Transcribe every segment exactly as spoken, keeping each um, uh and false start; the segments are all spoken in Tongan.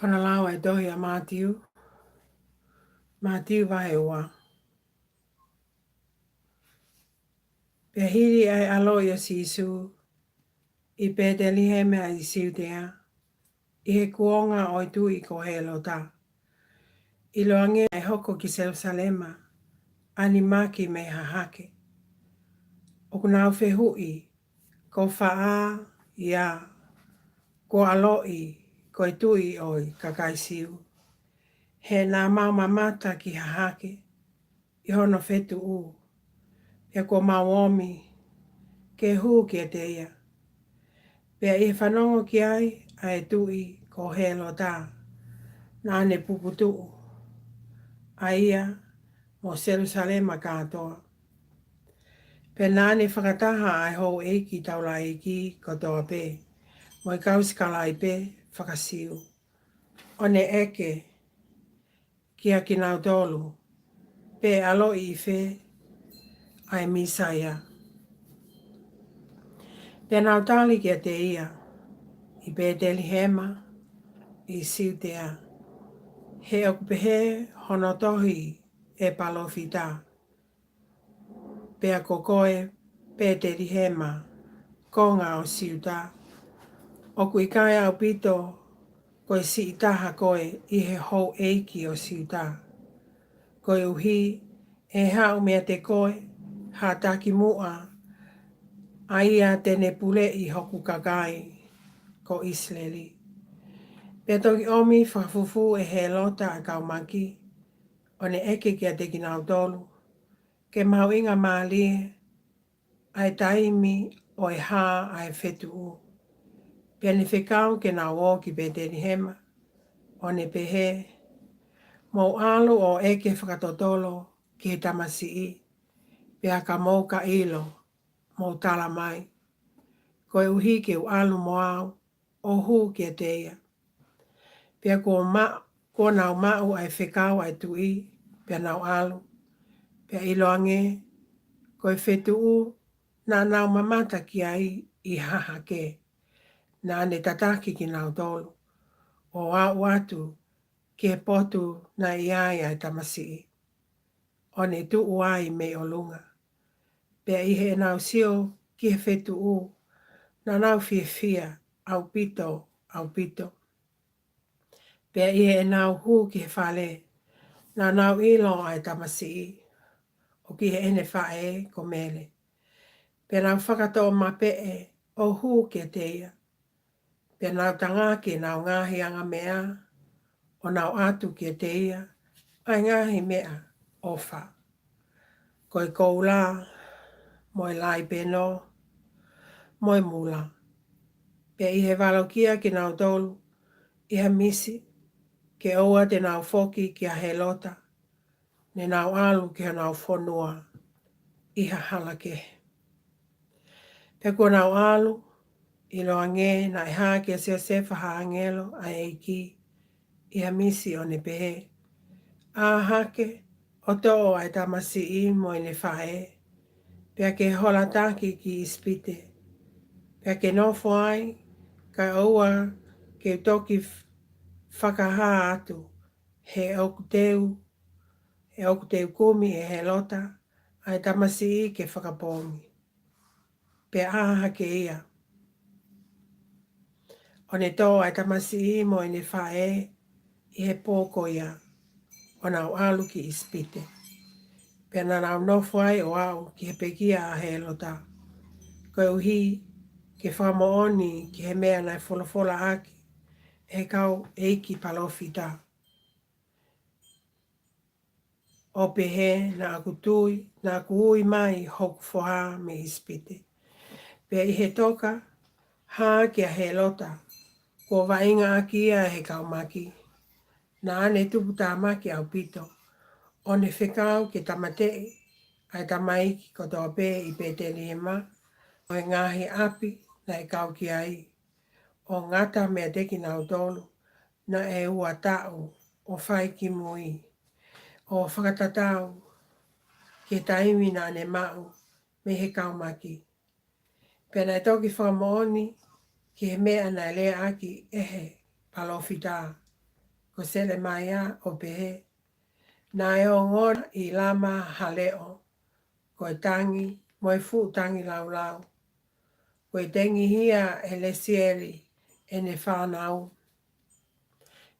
Pea lau ʻa e tohi ʻa Mātiu. Mātiu vahe ua. Pea hili ʻa e ʻaloʻi ʻo Sīsū ʻi Pētelihema ʻi Siutea, ʻi he kuonga ʻo e tuʻi ko Hēlota, ʻiloange naʻe hoko ki Selusalema ʻa e niʻihi mei hahake, ʻoku nau fehuʻi, Ko fē ia kuo ʻaloʻi ko e tuʻi ʻo e kakai Siu? He naʻa mau mamata ki hahake ʻi hono fetuʻu, pea kuo mau omi ke hū kiate ia. Pea ʻi he fanongo ki ai ʻa e tuʻi ko Hēlota, naʻa ne puputuʻu, ʻa ia mo Selusalema kātoa. Pea naʻa ne fakataha ʻa e houʻeiki taulaʻeiki kotoa pē, mo e kau sikalaipe faka-Siu, ʻo ne ʻeke kiate kinautolu pe ʻe ʻaloʻi ʻi fē ʻa e Mīsaia. Pea nau tali kiate ia, ʻI Pētelihema ʻi Siutea, he ʻoku pehē hono tohi ʻe he palōfita, Pea ko koe Pētelihema, konga ʻo Siuta, ʻoku ʻikai ʻaupito ko e siʻi taha koe ʻi he houʻeiki ʻo Siuta, koeʻuhi ʻe haʻu meiate koe ha takimuʻa, ʻa ia te ne puleʻi hoku kakai ko ʻIsileli. Pea toki omi fakafufū ʻe Hēlota ʻa e kau maki, ʻo ne ʻeke kiate kinautolu, Ke mahuʻingamālie ʻa e taimi ʻo e hā ʻa e fetuʻu? Pea ne fekau ke nau ō ki Pētelihema, ʻo ne pehē, Mou ʻalu ʻo ʻeke fakatotolo ki he tamasiʻi, pea ka mou ka ʻilo, mou tala mai, koeʻuhi ke u ʻalu mo au ʻo hū kiate ia. Pea kuo ma-, kuo nau maʻu ʻa e fekau ʻa e tuʻi, pea nau ʻalu. Pea ʻiloange, ko e fetuʻu naʻa nau mamata ki ai ʻi hahake, naʻa ne tataki kinautolu, ʻo aʻu atu ki he potu naʻe ʻi ai ʻa e tamasiʻi, ʻo ne tuʻu ai mei ʻolunga. Pea ʻi heʻenau sio ki he fetuʻu, naʻa nau fiefia ʻaupito, ʻaupito. Pea ʻi heʻenau hū ki he fale, naʻa nau ʻilo ʻa e tamasiʻi, ʻoku ʻi heʻene faʻē ko Mele. Pea nau fakatoʻo mapeʻe ʻo hū kiate ia. Pea nau tangaki ʻenau ngaahi angameʻa, ʻo nau ʻatu kiate ia ʻa e ngaahi meʻaʻofa, ko e koula, mo e laipeno, mo e mula. Pea ʻi he valokia kinautolu ʻi ha misi, ke ʻoua te nau foki kia Hēlota, ne nau ʻalu ki honau fonua ʻi ha hala kehe. Pea kuo nau ʻalu, ʻiloange naʻe hā kia Siosefa ha ʻāngelo ʻa e ʻEiki ʻi ha misi, ʻo ne pehē, ʻĀ hake ʻo toʻo ʻa e tamasiʻi mo ʻene faʻē, pea ke holataki ki ʻIsipite, pea ke nofo ai, kae ʻoua ke u toki f-, fakahā atu, he ʻoku teu, he ʻoku teu kumi ʻe Hēlota ʻa e tamasiʻi ke fakapoongi. Pea ʻā hake ia, ʻo ne toʻo ʻa e tamasiʻi mo ʻene faʻē ʻi he pō ko ia, ʻo nau ʻalu ki ʻIsipite. Pea naʻa nau nofo ai ʻo aʻu ki he pekia ʻa Hēlota, koeʻuhi ke fakamoʻoni ki he meʻa naʻe folofolaʻaki ʻe he kau ʻeiki palōfita, ʻo pehē, Naʻa ku tui, naʻa ku ui mai hoku foha mei ʻIsipite. Pea ʻi he toka hā kia Hēlota kuo vaʻingaʻaki ia ʻe he kau maki, naʻa ne tuputāmaki ʻaupito, ʻo ne fekau ke tāmateʻi ʻa e tamaiki kotoa pē ʻi Pētelihema, mo e ngaahi ʻapi naʻe kau ki ai, ʻo ngata meiate kinautolu naʻe ua taʻu ʻo fai kimui, ʻo fakatatau ki he taimi naʻa ne maʻu mei he kau maki. Pea naʻe toki fakamoʻoni ki he meʻa naʻe leaʻaki ʻe he palōfita, ko Selemaia, ʻo pehē: Naʻe ongona ʻi Lama ha leʻo, ko e tangi, mo e fuʻu tangi laulau, ko e tengihia ʻe Lesieli ʻene fānau.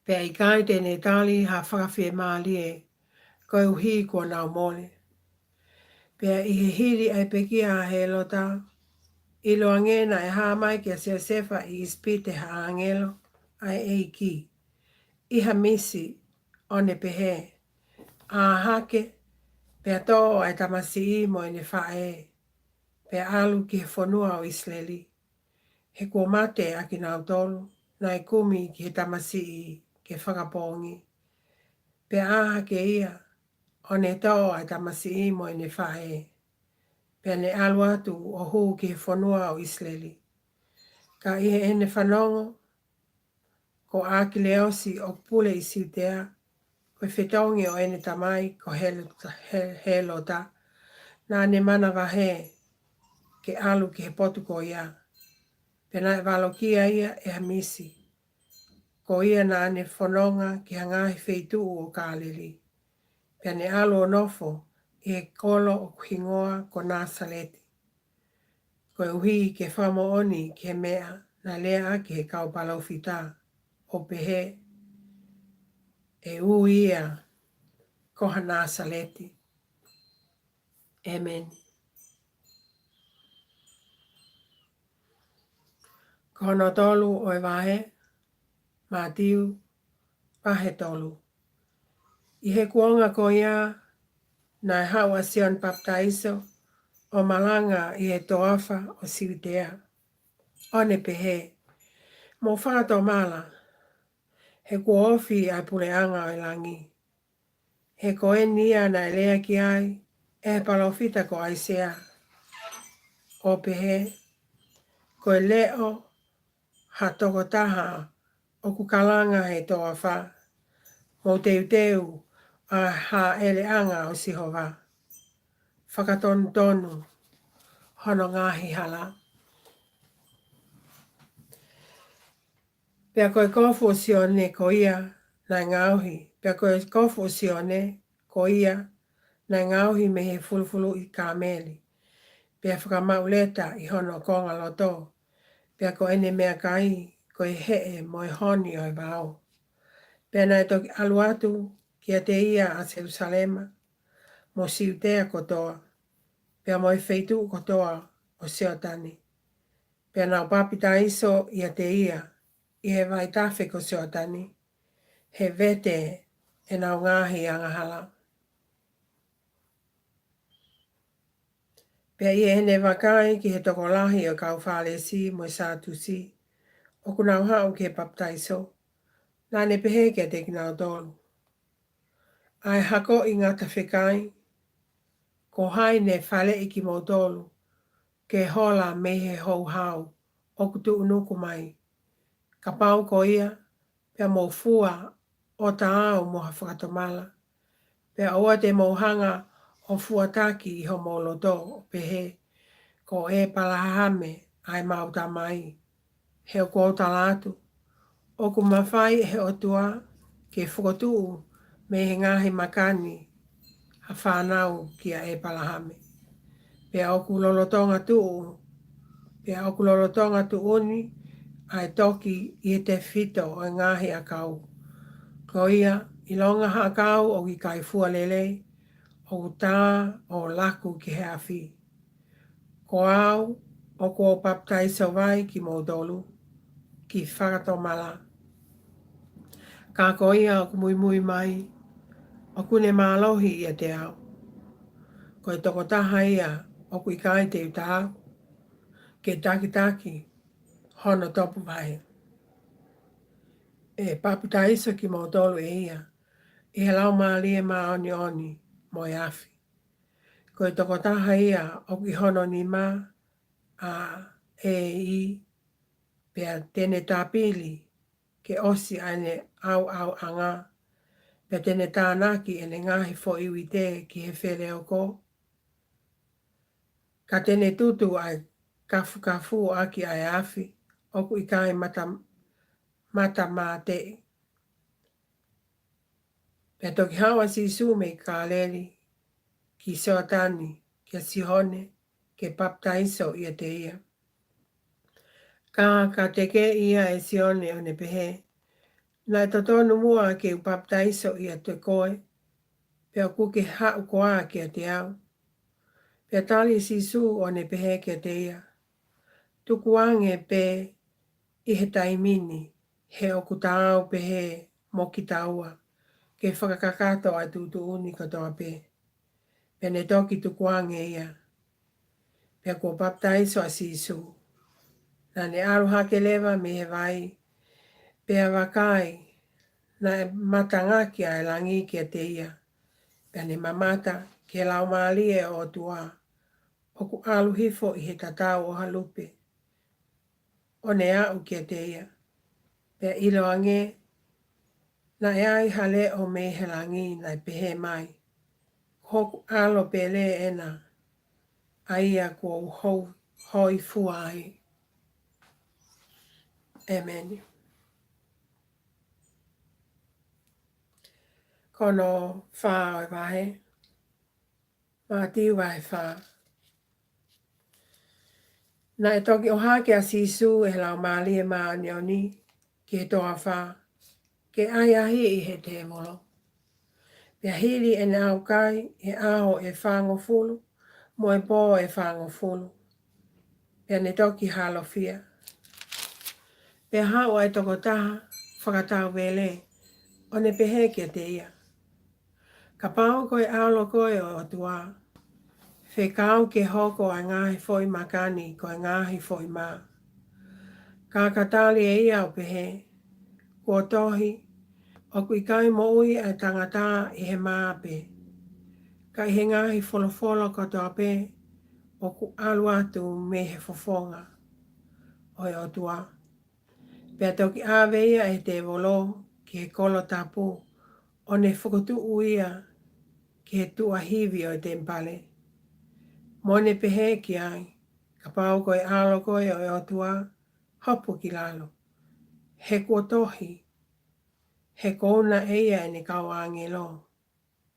Pea ʻikai te ne tali ha fakafiemālie, koeʻuhi kuo nau mole. Pea ʻi he hili ʻa e pekia ʻa Hēlota, ʻiloange naʻe hā mai kia Siosefa ʻi ʻIsipite ha ʻāngelo ʻa e ʻEiki ʻi ha misi, ʻo ne pehē: ʻĀ hake, pea toʻo ʻa e tamasiʻi mo ʻene faʻē, pea ʻalu ki he fonua ʻo ʻIsileli, he kuo mate ʻa kinautolu naʻe kumi ki he tamasiʻi ke fakapoongi. Pea ʻā hake ia, ʻo ne toʻo ʻa e tamasiʻi mo ʻene faʻē, pea ne ʻalu atu ʻo hū ki he fonua ʻo ʻIsileli. Ka ʻi heʻene fanongo, ko ʻAkileosi ʻoku pule ʻi Siutea, ko e fetongi ʻo ʻene tamai ko Hel-, He-, Hēlota, naʻa ne manavahē ke ʻalu ki he potu ko ia. Pea naʻe valokia ia ʻe ha misi, ko ia naʻa ne fononga ki ha ngaahi feituʻu ʻo Kāleli. Pea ne ʻalu ʻo nofo ʻi he kolo ʻoku hingoa ko Nāsaleti, koeʻuhi ke fakamoʻoni ki he meʻa naʻe lea ʻaki ʻe he kau palōfita, ʻo pehē: ʻE ui ia ko ha Nāsaleti. ʻEmeni. Ko hono tolu ʻo e vahe, Mātiu, vahe tolu. ʻI he kuonga ko ia, naʻe haʻu ʻa Sione Papitaiso ʻo malanga ʻi he toafa ʻo Siutea, ʻo ne pehē: Mou fakatomala, he kuo ofi ʻa e puleʻanga ʻo e langi. He ko eni ia naʻe lea ki ai ʻe he palōfita ko ʻAisea, ʻo pehē: Ko e leʻo ha tokotaha ʻoku kalanga he toafa, mou teuteu ʻa e hāʻeleʻanga ʻo Sihova, fakatonutonu hono ngaahi hala. Pea ko e kofu ʻo Sione ko ia naʻe ngaohi, pea ko e kofu ʻo Sione ko ia naʻe ngaohi mei he fulufuluʻi kāmeli, pea fakamaʻu leta ʻi hono konga loto, pea ko ʻene meʻakai ko e heʻe mo e honi ʻo e vao. Pea naʻe toki ʻalu atu kiate ia ʻa Selusalema, mo Siutea kotoa, pea mo e feituʻu kotoa ʻo Sioatani. Pea nau papitaiso ʻiate ia ʻi he vaitafe ko Sioatani, he vete ʻenau ngaahi angahala. Pea ʻi heʻene vakai ki he tokolahi ʻo e kau Fālesi mo e Sātusi ʻoku nau haʻu ki he papitaiso, naʻa ne pehē kiate kinautolu: ʻA e hakoʻi ngata fekai, ko hai ne faleʻi kimoutolu ke hola mei he houhau ʻoku tuʻunuku mai? Kapau ko ia, pea mou fua ʻo taau mo ha fakatomala. Pea ʻoua te mou hanga ʻo fuataki ʻi homou loto ʻo pehē: Ko ʻĒpalahame ʻa ʻemau tamai. He ʻoku ou tala atu, ʻoku mafai ʻe he ʻOtua ke fokotuʻu mei he ngaahi maka ni ha fānau kia ʻĒpalahame. Pea ʻoku lolotonga tuʻu, pea ʻoku lolotonga tuʻuni ʻa e toki ʻi he tefito ʻo e ngaahi ʻakau. Ko ia, ʻilonga ha ʻakau ʻoku ʻikai fua lelei, ʻoku tā ʻo laku ki he afi. Ko au, ʻoku ou papitaiso vai kimoutolu ki he fakatomala. Ka ko ia ʻoku muimui mai, ʻoku ne mālohi ʻiate au. Ko e tokotaha ia ʻoku ʻikai te u taau ke takitaki hono topuvahe. ʻE papitaiso kimoutolu ʻe ia ʻi he Laumālie Māʻoniʻoni mo e afi. Ko e tokotaha ia ʻoku ʻi hono nima ʻa e ʻEiki, pea te ne tāpili ke ʻosi ʻa ʻene ʻauʻauʻanga, pea te ne tānaki ʻene ngaahi foʻi uite ki he feleoko, ka te ne tutu ʻa e kafukafu ʻaki ʻa e afi ʻoku ʻikai mata, matamāteʻi. Pea toki haʻu ʻa Sīsū mei Kāleli ki Sioatani kia Sihone ke papitaiso ʻiate ia. Ka, ka tekeʻi ia ʻe Sihone ʻo ne pehē, Naʻe totonu muʻa ke u papitaiso ʻiate koe, pea ʻoku ke haʻu koā kiate au? Pea tali ʻe Sīsū ʻo ne pehē kiate ia, Tukuange pē ʻi he taimi ni, he ʻoku taau pehē mo kitaua ke fakakakato ʻa e tuʻutuʻuni kotoa pē. Pea ne toki tukuange ia. Pea kuo papitaiso ʻa Sīsū, naʻa ne ʻalu hake leva mei he vai, pea vakai, naʻe matangaki ʻa e langi kiate ia. Pea ne mamata ki he Laumālie ʻo e ʻOtua, ʻoku ʻalu hifo ʻi he tatau ʻo ha lupe, ʻo ne aʻu kiate ia. Pea ʻiloange, naʻe ai ha leʻo mei he langi naʻe pehē mai, Ko hoku ʻAlo pele ena, ʻa ia kuo u hōifua ai. ʻEmeni. Ko hono fā ʻo e vahe, Mātiu vahe fā. Naʻe toki ʻohake ʻa Sīsū ʻe he Laumālie Māʻoniʻoni ki he toafa, ke ʻahiʻahiʻi ʻe he tēvolo. Pea hili ʻene ʻaukai ʻi he ʻaho ʻe fāngofulu mo e pō ʻe fāngofulu, pea ne toki halofia. Pea haʻu ʻa e tokotaha fakatauvele, ʻo ne pehē kiate ia, Kapau ko e ʻAlo koe ʻo e ʻOtua, fekau ke hoko ʻa e ngaahi foʻi maka ni ko e ngaahi foʻi mā. Ka ka tali ʻe ia ʻo pehē, Kuo tohi, ʻOku ʻikai moʻui ʻa e tangata ʻi he mā pē, ka ʻi he ngaahi folofola kotoa pē ʻoku ʻalu atu mei he fofonga ʻo e ʻOtua. Pea toki ʻave ia ʻe he tēvolo ki he kolo tapu, ʻo ne fokotuʻu ia ki he tuʻahivi ʻo e temipale, mo ne pehē ki ai, Kapau ko e ʻAlo koe ʻo e ʻOtua, hopo ki lalo, he kuo tohi, He ko una ʻe ia ʻene kau ʻāngelo,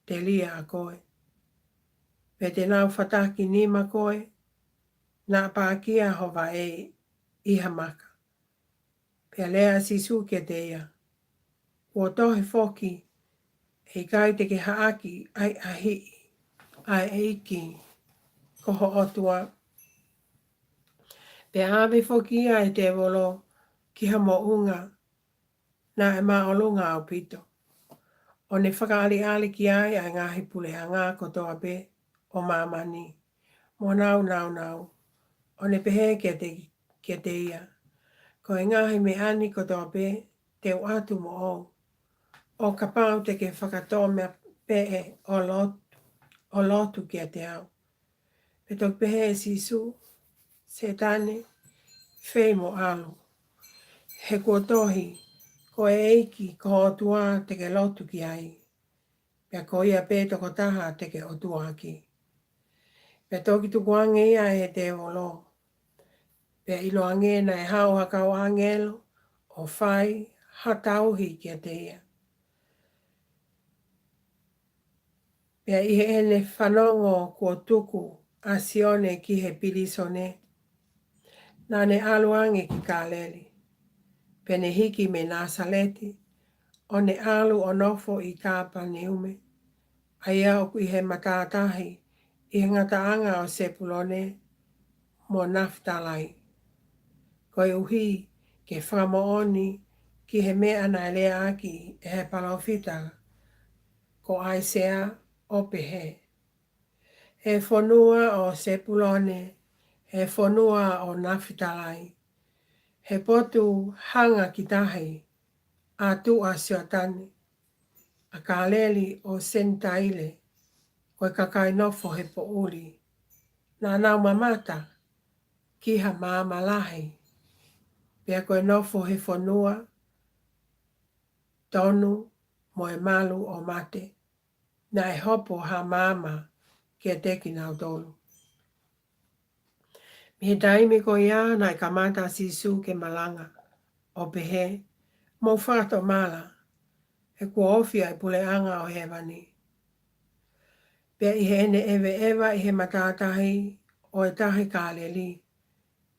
telia ʻa koe. Pea te nau fataki nima koe, naʻa pākia ho vaʻe ʻi ha maka. Pea lea ʻa Sīsū kiate ia, Kuo tohi foki, ʻE ʻikai te ke haʻaki ʻahiʻahiʻi ʻa e ʻEiki ko ho ʻOtua. Pea ʻave foki ia ʻe he tēvolo ki ha moʻunga naʻe māʻolunga ʻaupito, ʻo ne fakaʻaliʻali ki ai ʻa e ngaahi puleʻanga kotoa pē ʻo māmani mo honau nāunau, ʻo ne pehē kiate, kiate ia, Ko e ngaahi meʻa ni kotoa pē te u ʻatu moʻou, ʻo kapau te ke fakatōmapeʻe ʻo lotu, ʻo lotu kiate au. Pea toki pehē ʻe Sīsū, Sētane, fei mo ʻalu. He kuo tohi, Ko e ʻEiki ko ho ʻOtua te ke lotu ki ai, pea ko ia pē tokotaha te ke ʻotuaʻaki. Pea toki tukuange ia ʻe he tēvolo. Pea ʻiloange naʻe haʻu ha kau ʻāngelo ʻo fai ha tauhi kiate ia. Pea ʻi heʻene fanongo kuo tuku ʻa Sione ki he pilīsone, naʻa ne ʻalu ange ki Kāleli. Pea ne hiki mei Nāsaleti, ʻo ne ʻalu ʻo nofo ʻi Kāpaneume, ʻa ia ʻoku ʻi he matātahi ʻi he ngataʻanga ʻo Sepulone mo Nafitalai, koeʻuhi ke fakamoʻoni ki he meʻa naʻe leaʻaki ʻe he palōfita ko ʻAisea ʻo pehē, ʻE fonua ʻo Sepulone, ʻe fonua ʻo Nafitalai, he potu hanga ki tahi, ʻa tuʻa Sioatane, ʻa Kāleli ʻo e Senitaile, ko e kakai nofo he poʻuli, naʻa nau mamata ki ha maama lahi, pea ko e nofo he fonua, tonu mo e malu ʻo mate, naʻe hopo ha maama kiate kinautolu. Mei he taimi ko ia naʻe kamata ʻa Sīsū ke malanga, ʻo pehē, Mou fakatomala, he kuo ofi ʻa e puleʻanga ʻo hēvani. Pea ʻi heʻene ʻeveʻeva ʻi he matātahi ʻo e Tahi Kāleli,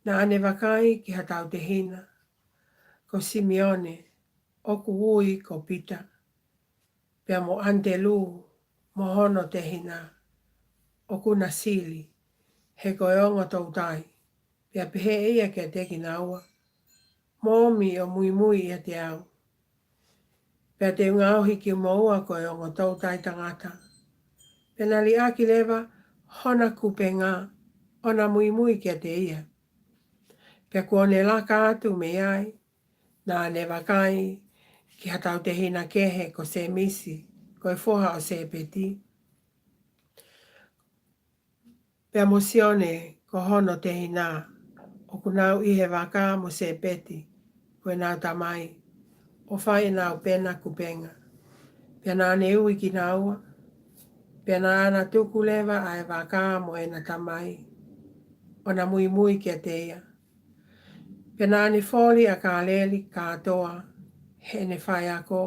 naʻa ne vakai ki ha tautehina, ko Simione, ʻoku ui ko Pita, pea mo ʻAnitelū mo hono tehina, ʻoku na sili, he ko e ongo toutai. Pea pehē ʻe ia kiate kinaua, Mou ōmi ʻo muimui ʻiate au, pea te u ngaohi kimoua ko e ongo toutai tangata. Pea na liʻaki leva hona kupenga, ʻo na muimui kiate ia. Pea kuo ne laka atu mei ai, naʻa ne vakai ki ha tautehina kehe, ko Sēmisi, ko e foha ʻo Sēpeti, pea mo Sione, ko hono tehina, ʻoku nau ʻi he vaka mo Sēpeti, ko ʻenau tamai, ʻo fai ʻenau pena kupenga. Pea naʻa ne ui kinaua, pea naʻa na tuku leva ʻa e vaka mo ʻena tamai, ʻo na muimui kiate ia. Pea naʻa ne foli ʻa Kāleli kātoa heʻene faiako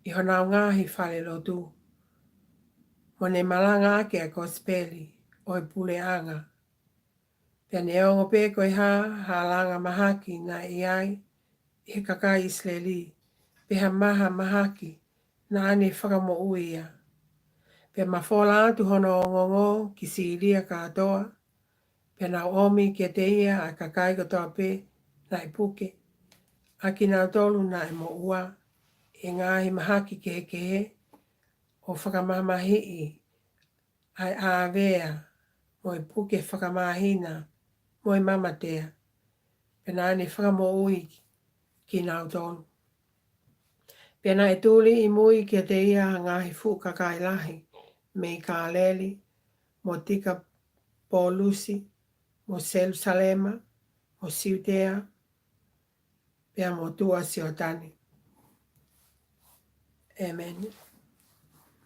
ʻi honau ngaahi falelotu, mo ne malanga ʻaki ʻa e kosipeli ʻo e puleʻanga. Pea neongo pe ko e hā ha langa mahaki naʻe ʻi ai ʻi he kakai ʻIsileli, pe ha maha mahaki, naʻa ne fakamoʻui ia. Pea mafola atu hono ongoongo ki Sīlia kātoa, pea nau ʻomi kiate ia ʻa e kakai kotoa pe naʻe puke, ʻa kinautolu naʻe moʻua ʻi he ngaahi mahaki kehekehe, ʻo fakamamahiʻi ʻa e ʻāvea, mo e puke fakamāhina, mo e mamatea. Pea naʻa ne fakamoʻui kinautolu. Pea naʻe tuli ʻi mui kiate ia ha ngaahi fuʻu kakai lahi mei Kāleli, mo Tikapolusi, mo Selusalema, mo Siutea, pea mo tuʻa Sioatani. ʻĒmeni.